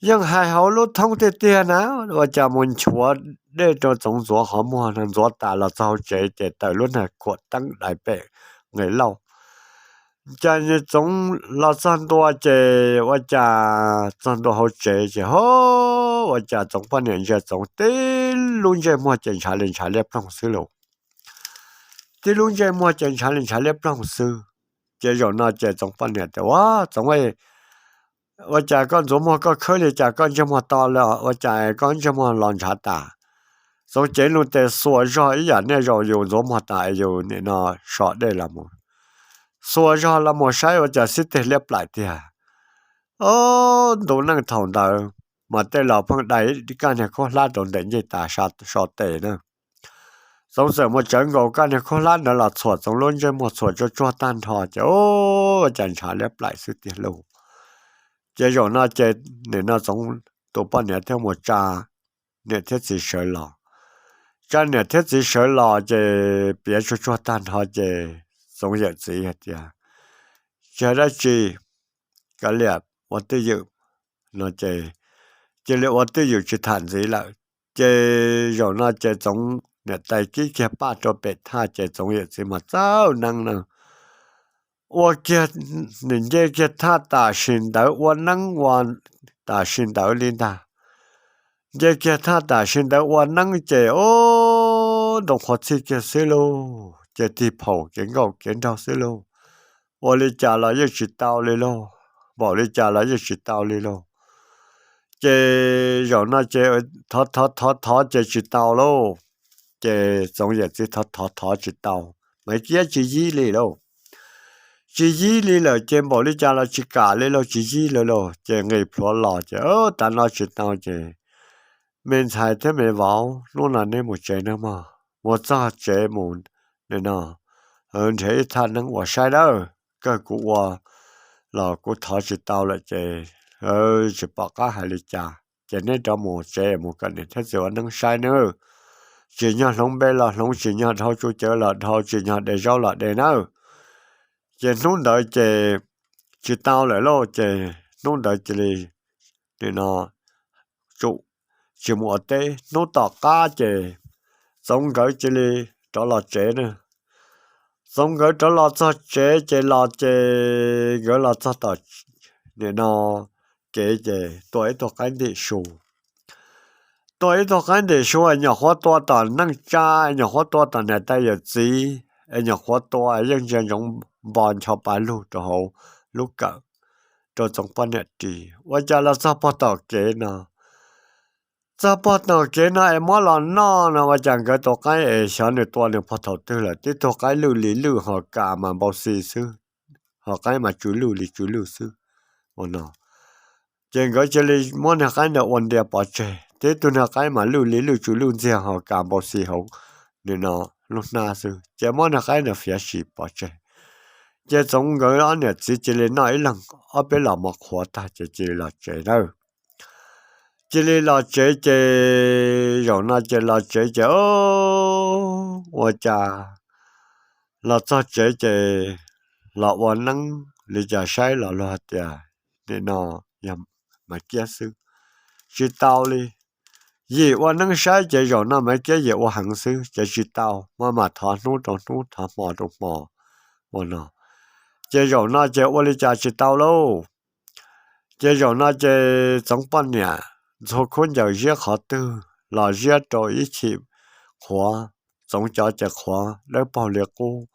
yeej hais hauv lub thoob tiag tiag na. Ua cas mus nchuav dej rau Txoov ntxuav qhov muag no, ntxuav tas los txog hauv tsev ces tawm lub niag khuam teeb dais pem nqes lauj. Cas Txoov los txog ntua ces ua cas txog ntua hauv tsev ces ho, ua cas Txoov poj niam ntsia Txoov tib lub ntsej muag ces ntshav li ntshav liab ploog xwb lauj. Tib lub ntsej muag ces ntshav li ntshav liab ploog xwb. Ces zaum no ces Txoov poj niam tias, Ua Txoov, ua cas koj ntxuav muag koj khawb li cas koj ntsej muag to li, ua cas koj ntsej muag los ntshav tas? Txoov cev loo tes xuas zog ib yam nej zaum yus ntxuav muag tas yus nim no so dej los mus, xuas zog los mus saib ua cas xib teg liab plaim tiag. Ob, ntu neej thaum ntawd mas tej laus pheej dai kaj niag khaub hlab rau ntawm ncej tas so tes na. Txoov txawm mus tsawv nkaus kaj niag khaub hlab ntawd los txhuam Txoov lub ntsej muag txhuam tsuag tsuag tag nrho ces ua cas ntshav liab plaim xwb tiag lauj. Ces zaum no ces nim no Txoov tus poj niam thiaj mus tsa niam thiab txiv sawv los. Tsa niam thiab txiv sawv los ces piav tsuag tsuag tag nrho ces Txoov yawm txiv hais tias, Tsis hais dab tsi, kav liam ua twj ywm no ces cia li ua twj ywm tsis tham ntxiv lawm. Ces zaum no ces Txoov niam tais kib kiag paj rau pem thaj ces Txoov yawm txiv mas txawj neeb na. Ua kiag, nws nce kiag thaj tam sim ntawd ua neeb ua tam sim ntawd li ntag. Nce kiag thaj tam sim ntawd ua neeb ces o ntoo qhuav txhij kiag xwb lauj, ces tig phaum kev nkauj kev nraug xwb lauj. Ua li cas los yeej tsis tau li lauj, npaum li cas los yeej tsis tau li lauj. Ces zaum no ces thov thov thov thov ces tsis tau lauj. Ces Txoov yawm txiv thov thov thov tsis tau, Maiv Kiab tsis yib li lauj. Tsis yib li lawm ces npaum li cas los tsis kam li lauj, tsis yib li lauj. Ces nqis plhuav los ces, Tav no tsis tau ces me ntxhais thiab me vauv, hnub no neb mus tsev nawb mog. Mus txog tsev mus, nim no nrhiav ib thaj neeb ua saib nawb. Kawg kuv ua los kuv thov tsis tau lawm ces tsis pom qab hais li cas, ces neb rov mus tsev mus kom niam thiab txiv ua neeb saib nawb. Tsim nyog hloov npe los hloov, tsim nyog dhau tsuj cawv los dhau, tsim nyog de zaub los de nawb. Ces hnub ntawd ces tsis tau lawm lauj, ces hnub ntawd cia li, nim no, tsum tsis mus ua teb. Hnub tom qab ces Txoov nkawd cia li rov los tsev na. Txoov nkawd rov los txog tsev ces los ces nkawd los txog tom, nim no, kev ces tua ib tug qaib ntim su. Tua ib tug qaib ntim su es nyuam qhuav tua tom neej tsa, es nyuam qhuav tua tom niam tais yawm txiv, es nyuam qhuav tua es yeej ntsia ntsoov npo ncho pa lug rau hauv lub kawm rau Txoov poj niam ris. Ua cas los txog pog tom kev no, txog pog tom kev no es muab los noj no ua cas nkawd tus qaib es xyov nws tua nws pog thaum twg lawm, tib tug qaib lwj li lwj ho kas mas npau xi xwb, ho qaib mas tsw lwj li tsw lwj xwb. Ua no ces nkawd cia li muab niag qaib ntawd ua ntia pov tseg, tib tug niag qaib mas lwj li lwj tsw lwj ntxiag ho kas npau xi hauv, nim no, lub hnab xwb, ces muab niag qaib ntawd fiav sim pov tseg. Ces Txoov nkawd ob niam txiv cia li noj ib leeg ob peb los mov qhuav tag ces cia li los tsev nawb. Cia li los tsev ces zaum no ces los tsev ces ua cas los txog tsev ces los ua neeb li cas saib los luag hais tias nim no yog Maiv Kiab xwb, tsis tau li. Yim ua neeb saib ces zaum no Maiv Kiab yim ua heev xwb ces tsis tau, maj mam thov hnub rau hnub, thov hmo rau hmo. Ua no ces zaum no ces ua li cas tsis tau lauj. Ces zaum no ces Txoov poj niam ntxhua khaub ncaws ziab qhov twg los ziab rau ib chim qhuav, Txoov cov ces qhuav dawb paug li qub,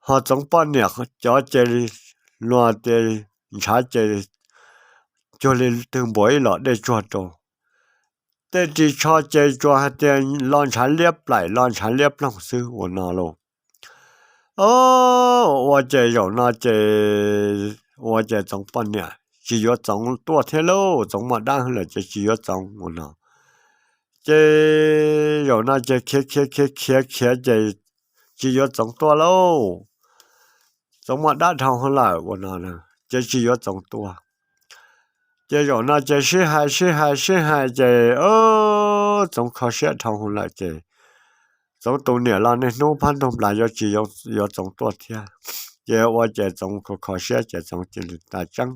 ho Txoov poj niam cov ces luag tias ntshav ces cuag li twg npuas ib los dej tsuag rau. Tej ris tsho ces tsuas hais tias lo ntshav liab plaim lo ntshav liab ploog xwb ua no lauj. Ua ces zaum no ces ua ces Txoov poj niam tsis yuav Txoov tuaj thiab lauj, Txoov muaj dab lawm ces tsis yuav Txoov ua no. Ces zaum no ces khiav khiav khiav khiav khiav ces tsis yuav Txoov tuaj lauj. Txoov muaj dab dhau hwv lawm ua no, ces tsis yuav Txoov tuaj. Ces zaum no ces sib hais sib hais sib hais ces Txoov kho siab dhau hwv lawm ces Txoov tus niam los niaj hnub phab ntug nplas yuav tsis yuav Txoov tuaj thiab. Ces ua ces Txoov kho kho siab ces Txoov cia li tas tseeb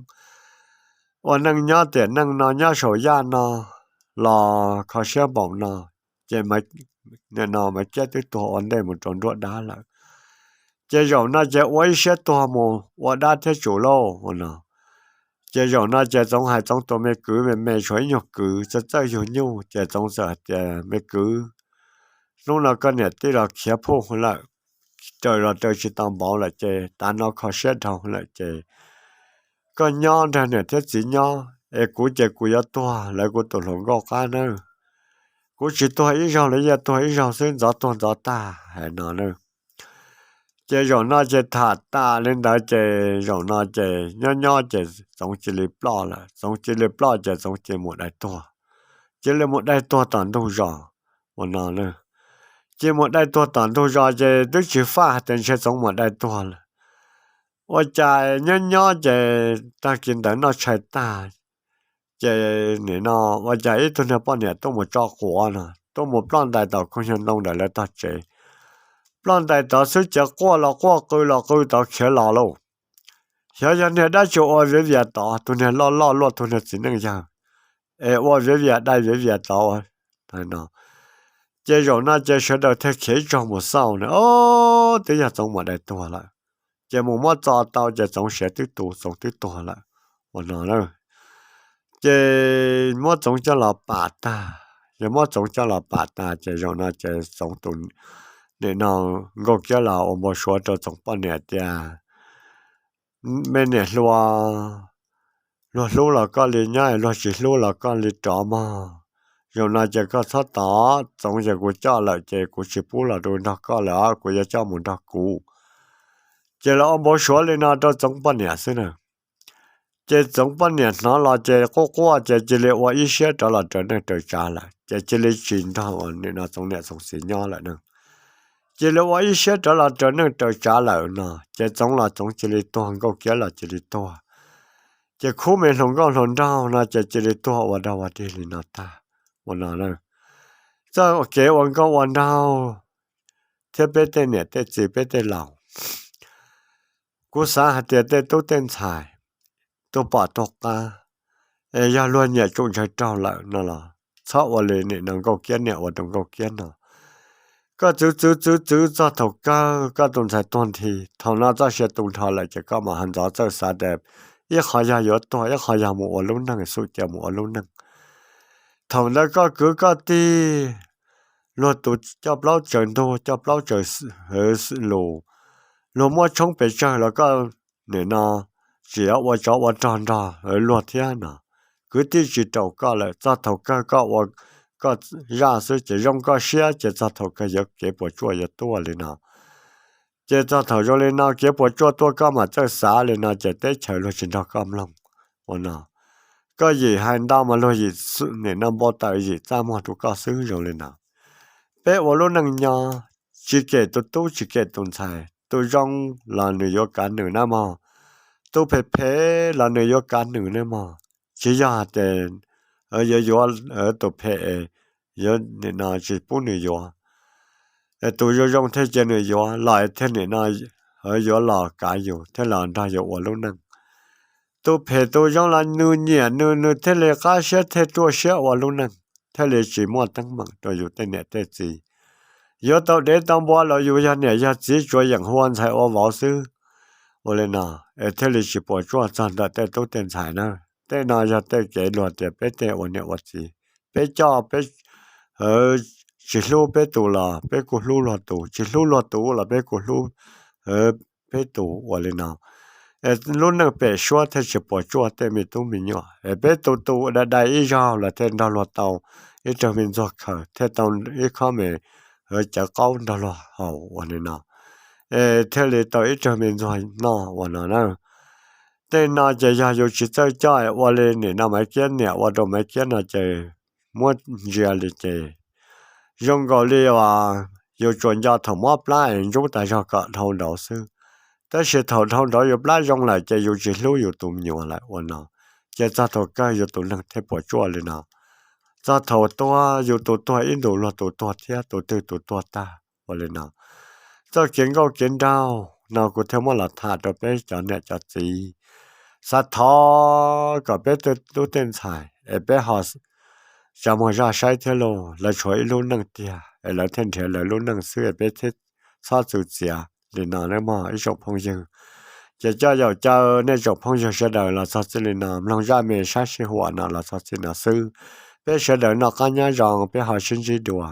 ua neej nyob tiam neej no nyob saum yaj no los kho siab npaum no, ces no Maiv Kiab twb tuag ua ntej mus rau nruab dab lawm. Ces zaum no ces ua ib siab tuag mus ua dab thiab tsum lauj ua no. Ces zaum no ces Txoov hais Txoov tus me kwv me me tshuav ib nyuag kwv txawj txawj yug nyuj ces Txoov txawm hais tias me kwv, hnub no koj niam tij los khiav phuj hwv lawm, raws los raws tsis tau npaum lawm ces tav no kho siab dhau hwv lawm ces koj nyob nrog niam thiab txiv nyob es kuv ces kuv yuav tuag lawv kuv tus hluas nkauj qab nawb. Kuv tsis tuag ib zaug los yeej tuag ib zaug xwb, ntxov tuag ntxov tag hais no na. Ces zaum no ces tham tas li ntawd ces zaum no ces nyob nyob ces Txoov cia li ploj lawm, Txoov cia li ploj ces Txoov cia li mus dai tuag. Cia li mus dai tuag tom ntug zos ua no na. Cia li mus dai tuag tom ntug zos ces twb tsis faj hais tias ntshe Txoov mus dai tuag lawm. Ua cas nyob nyob ces tag kis ntawd noj tshais tag ces nim no ua cas ib tug niag poj niam tuaj mus tso quav no, tuaj mus ploj ntais tom koog nyuag ntoo ntawm lawv tog tsev. Ploj ntais tod xwb ces quaj los quaj qw los qw tod khiav los lauj. Xyov yog niag dab tsi ua viav vias tod, tus niag loj loj luaj tus niag txiv neej yawg es ua viav vias dai viav vias tod no. Ces zaum no ces sawv daws thiaj khiav ib zaug mus xauj na, o, twb yog Txoov mus dai tuag lawm. Ces mus muab txo tau ces Txoov siav twb tu, Txoov twb tuag lawm ua no na. Ces muab Txoov coj los pam tag, Yog muab Txoov coj los pam tas ces zaum no ces Txoov tus, nim no Nkauj Kiab los ua npau suav rau Txoov poj niam tias, Me niam hluas, luag hlub los koj li nyob, luag tsis hlub los koj li rov mog. Zaum no ces koj txhob tom Txoov, ces kuv coj lawm ces kuv tsis pub los rau nrog koj lawm, kuv yuav coj mus nrog kuv. Ces los ua npau suav li no rau Txoov poj niam xwb na. Ces Txoov poj niam hnov los ces quaj quaj ces cia li ua ib siab rov los raws neej raws tsav lawm, ces cia li tsis nrog nim no Txoov niam Txoov txiv nyob lawm na. Cia li ua ib siab rov los raws neej raws tsav lawm no ces Txoov los Txoov cia li tuag, Nkauj Kiab los cia li tuag. Ces khub me hluas nkauj hluas nraug no ces cia li tuag ua dog ua dig li no tag. Ua no, txoj kev ua nkauj ua nraug thiab peb tej niam tej txiv peb tej laus, kuv xav hais tias tej tub tej ntxhais, tuaj pom tuaj qab, es yog luag nyiam tsum ntshai raug lawm no los txhob ua li nim no Nkauj Kiab niam ua rau Nkauj Kiab no. Koj txwv txwv txwv txwv txog thaum kawg koj tus ntxhais tuag nthi, thaum no txoj sia tu nrho lawm ces koj mam ho ntxov txawj xav tias ib qho yog yuav tuag, ib qho yog mus ua lub neej, xub cia mus ua lub neej. Thaum ntawd koj kwv koj tij, luag tus coj plaub tsaws ntug, coj plaub tsaws lus, luag muab tshoob pes tsawg los koj nim no tsis ua tsov ua rog nrog luag thiab no. Kwv tij tsis raum koj lawm, txog thaum kawg koj ua koj zaj xwb ces zoo koj siab ces txog thaum kawg yuav kev puas tsuaj yuav tuaj li no. Ces txog thaum zoo li no kev puas tsuaj tuaj koj mam txawj xav li no ces teb chaws luag tsis nrog koj mloog. Ua no, koj yim hais ntau mas luag yim nim no npau taws yim txaj muag rau koj xwb zoo li no. Peb ua lub neej nyob, tsis kem tus tub tsis kem tus ntxhais, tus zoo los nws yuav kav nws na mog, tus phem phem los nws yuav kav nws na mog. Tsis yog hais tias yuav yuav tus phem, yuav nim no tsis pub nws yuav, tus zoo zoo thiaj cia nws yuav los thiaj nim no yuav los kav yus thiaj los nrog yus ua lub neej. Tus phem tus zoo los nws nyiam nws, nws thiaj li qab siab thiaj ruaj siab ua lub neej, thiaj li tsis muaj teeb meem rau yus tej niam tej txiv. Yuav tau dev tau npua los yus yog niam yog txiv tsuas yeem hu ua ntxhais ua vauv xwb. Ua li no es thiaj li tsis puas tsuaj txog ntawm tej tub tej ntxhais na. Tej no yog tej kev luag tias peb tej ua niam ua txiv, peb coj peb tsis hlub peb tus los peb kuj hlub luag tus, tsis hlub luag tus los peb kuj hlub peb tus. Ua li no es lub neej pem suab thiaj tsis puas tsuaj tej me tub me nyuam, es peb tus tus dai dai ib zaug los thiaj nrog luag tau ib raug me ntxuag khaws, thiaj tau ib khob me cawv qaub nrog luag haus. Ua li no es thiaj li tau ib raug me ntxuag noj. Ua no na, tej no ces yog yus tsis txawj coj, ua li nim no Maiv Kiab niam ua rau Maiv Kiab no ces muab ntsia li ces zoo nkaus li uas yus tsuas nco thaum mob plab es ntsub tas zog kom dhau nraud xwb, tab sis thaum dhau nraud yus plab zoo lawm ces yus tsis hlub yus tus me nyuam lawm. Ua no ces txog thaum kawg yus tus neeg thiaj puas tsuaj li no. Txog thaum tuag yus tus tuag ib ntus luag tus tuag thiab, tus twg tus tuag tag. Ua li no, txoj kev nkauj kev nraug no kuv thiaj muab los tham rau peb cov niam cov txiv, xav thov kom peb tej tub tej ntxhais es peb ho tsa muag zaj saib thiab lauj. Lawv tshuav ib lub neej tiag es lawv thiaj nrhiav lawv lub neej xwb es peb thiaj txhob txwv txiav li no nawb mog ib tsoom phooj ywg. Ces coj yaum caw nej tsoom phooj ywg sawv daws los txog txij li no, mloog zaj me sab sij huam no los txog txij no xwb. Peb sawv daws noj qab nyob zoo, peb ho sib ntsib dua.